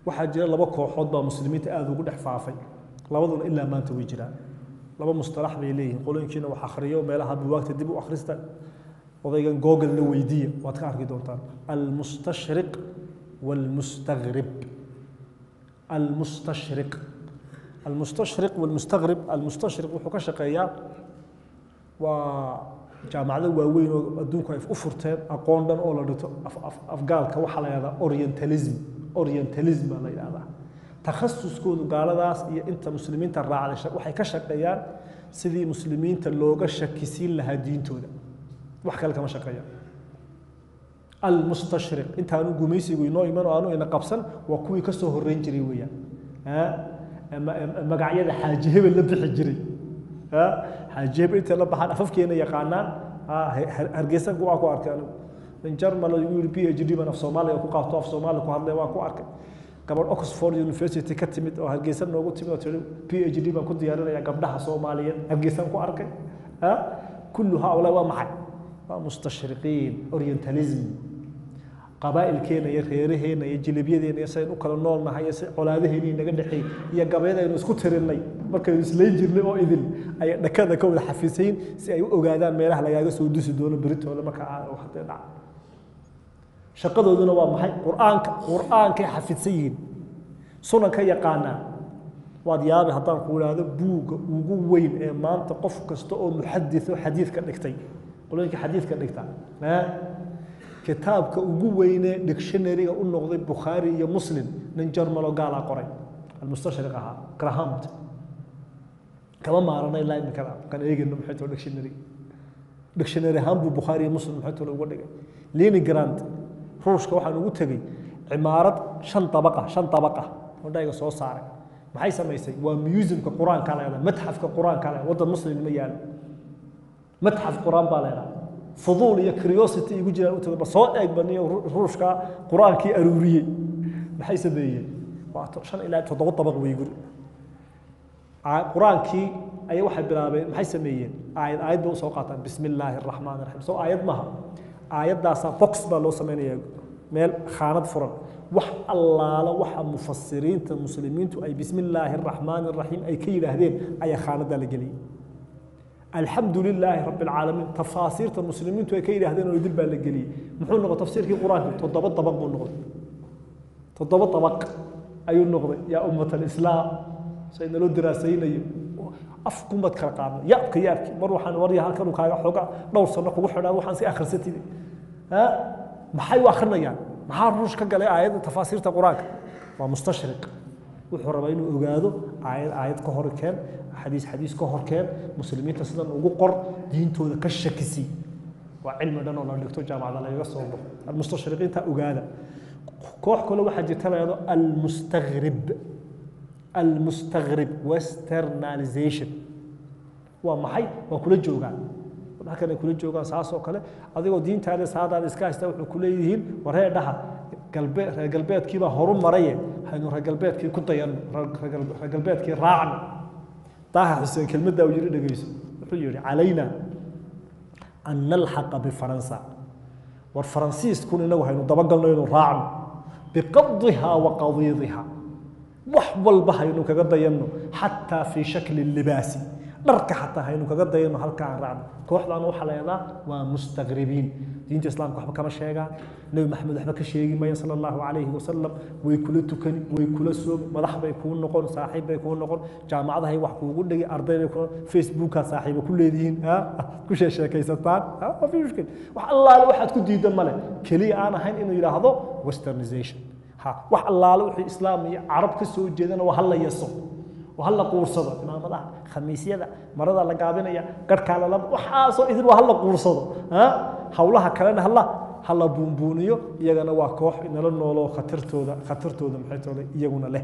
Waxaa jira laba kooxood baa muslimiinta aada ugu dhex faafay, labaduna ilaa maanta way jiraan. Laba mustalax bay leeyihiin. Qolooyinkiina wax akhriyo, meelaha buwaagta dib u akhrista, odaygan Google-na weydiiya, waad ka arki doontaan: almustashriq waalmustagrib. Almustashriq, almustashriq waalmustagrib. Almustashriq wuxuu ka shaqeeyaa waa jaamacado waaweyn oo adduunku ay u furteen aqoon dhan oo la dhigto afgaalka. Waxaa la yidhahdaa orientalism, orientalism baa la yidhahdaa. Takhasuskoodu gaaladaas iyo inta muslimiinta raacday waxay ka shaqeeyaan sidii muslimiinta looga shakisiin lahaa diintooda, wax kale kama shaqeeyaan. Almustashriq intaanu gumaysigu inoo iman oo aanu ina qabsan waa kuwii ka soo horreyn jiray weeyaan. Magacyada Xaaji Hebel la bixi jiray, Xaaji Hebel intay la baxaan afafkeena yaqaanaan. Hargeysa waa ku arkay anigu nin Jarmal igu yidhi PhD baan af Soomaaliga ku qaato, af Soomaali ku hadlay. Waan ku arkay gabadh Oxford University ka timid oo Hargeysa noogu timid oo tiri PhD baan ku diyaarinaya gabdhaha Soomaaliyeed. Hargeysaan ku arkay. Kullu haulaa waa maxay? Waa mustashriqiin, orientalism. Qabaa'ilkeena iyo reeraheena iyo jilibyadeena iyo saynu u kala noolnahay iyo si colaadaheena inaga dhexeey iyo gabayada aynu isku tirinay markaynu islayn jirnay oo idin ay dhakada ka wada xafisayn si ay u ogaadaan meelaha lagaaga soo dusi doono beritooda marka waxdee dhaca. Shaqadooduna waa maxay? Qur-aanka, qur-aankay xafidsan yihiin, sunanka yaqaanaan. Waad yaabi haddaan ku idhaahdo buugga ugu weyn ee maanta qof kasta oo muxaditho xadiidka dhigtay, qolooyinka xadiidka dhigta, kitaabka ugu weyne dictionary-ga u noqday Bukhaari iyo Muslim, nin Jarmal oo gaalaa qoray, almustashriq ahaa, Grahamt. Kama maarana ilaa imikada kan eegayno. Maxay too dictionary, dictionary ahaan buu Bukhaari iyo Muslim maxay too uga dhigay. Leningrad, Ruushka, waxaan ugu tegey cimaarad shan dabaqa, shan dabaqa hodhayga soo saaray. Maxay samaysay? Waa museumka qur-aanka la yidhahdaa, madxafka qur-aanka la. Waddan muslim ma yaalo madxaf qur-aan baa la yidhahdaa. Fuduul iyo curiosity igu jiraan u tago, ba soo eeg baniyo Ruushka qur-aankii aruuriyey. Maxay sameeyeen? Waa 5 ilaa 7 dabaq wey guri. Qur-aankii ayay waxay bilaabeen, maxay sameeyeen? Aayad aayad bay usoo qaataan. Bismi illaahi araxmaan raxiim, soo aayad maaha? Aayaddaasaa box baa loo sameynaya, meel khaanad furan. Wax allaala waxa mufasiriinta muslimiintu ay bismi illaahi araxmaan araxiim ay ka yidhaahdeen ayaa khaanaddaa la geliyey. Alxamdu lilaahi rabbi alcaalamiin, tafaasiirta muslimiintu ay ka yidhaahdeen oo dil baa la geliyey. Muxuu noqday tafsiirkii qur-aanka? 7 dabaq buu noqday, 7 dabaq ayuu noqday. Yaa ummat alislaam, say naloo diraasaynayo afkumad kala qaadnay. Yaabka yaabki mar waxaan warya halkan uu kaaga xooga dhowr sano kugu xidhaa waxaan si akhrisatid. Ha, maxay u akhrinayaan? Maxaa Ruush ka galay aayadda tafaasiirta qur-aanka? Waa mustashriq. Wuxuu rabaa inuu ogaado aayad aayad ka hor keen, xadiis xadiis ka hor keen, muslimiinta sidan ugu qor, diintooda ka shakisi. Waa cilmi dhan oo la dhigto jaamacada lagaga soo baxo, almustashriqiinta ogaada. Koox kale waxaa jirta la yidhahdo almustagrib. Almustagrib, westernization, waa maxay? Waa kula joogaan halkan, ay kula joogaan saas oo kale adigoo diintaada saadaada iska haysta. Wuxuu ku leeyihiin waree dhaha galbeed, reer galbeedkiibaa horu maraye, haynu reer galbeedkii ku dayanno, reer galbeedkii raacno. Daaha Xuseen kelmaddaa uu yidhi dhegeyso. Wuxuu yidhi: calayna an nalxaqa bifaransa. War Faransiiskun inagu haynu dabagalno, inuu raacno biqadiha wa qadiidiha, wax walba haynu kaga dayanno, xataa fii shakli libaasi, dharka xataa haynu kaga dayanno, halka aan raacno. Kooxdan waxaa la yidhahdaa waa mustaqribiin. Diinta islaamka waxba kama sheegaan, Nebi Maxamed waxba ka sheegi maya sala allahu calayhi wasalam. Way kula tukani, way kula soomi, madax bay kuu noqon, saaxiib bay kuu noqon, jaamacadahay wax kuugu dhigi, arday bay ku Facebookaa saaxiiba ku leedihiin, ku sheekaysataan. Ma fi mushkil. Wax allaale waxaad ku diidan male, keliya aan ahayn inuu yidhaahdo westernization. Ha, wax allaale wixii islaam iyo carab ka soo jeedana waa hala yaso oo hala quursado. Imaamadaha, khamiisyada, marada la gaabinaya, garhkaa lala, waxaasoo idin waa hala quursado. Hawlaha kalena hala buunbuuniyo. Iyagana waa koox inala nooloo khatartooda, khatartooda maxay toole iyaguna leh.